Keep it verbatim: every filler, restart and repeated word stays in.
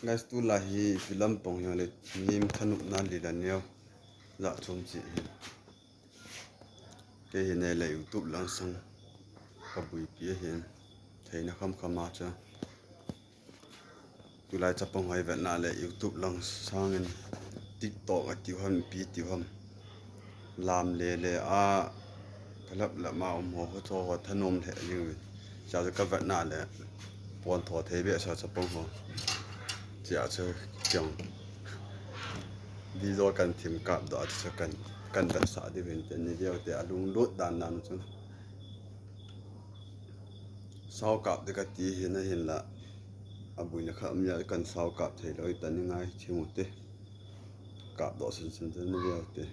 Guys, tulai hi ipi lampang hijongle, mi thanopna lila neo jat chom cheh hi. Kei hi neile YouTube langsang kabuipi ahin, theina khamkham a chu. Tulai chapang ho ivetna le YouTube langsang in TikTok atiu ham, ipi tiu ham, lam lele a, kalap lap ma um ho, ho tho ho thanom lheh jing uvin. Cha chu kavetna le, pon tho thei behseh chapang ho. Chia chu kiang video kan thim kapdoh a chu kan, kan vetsah diuvin te, ni veu te, alunglut dan dan chu. Sao kap ding kati hin ahinla, abuina khat um jeh a kan sao kap theilou, ita ni ngai thim ute. Kapdoh sunsun te, ni veu te.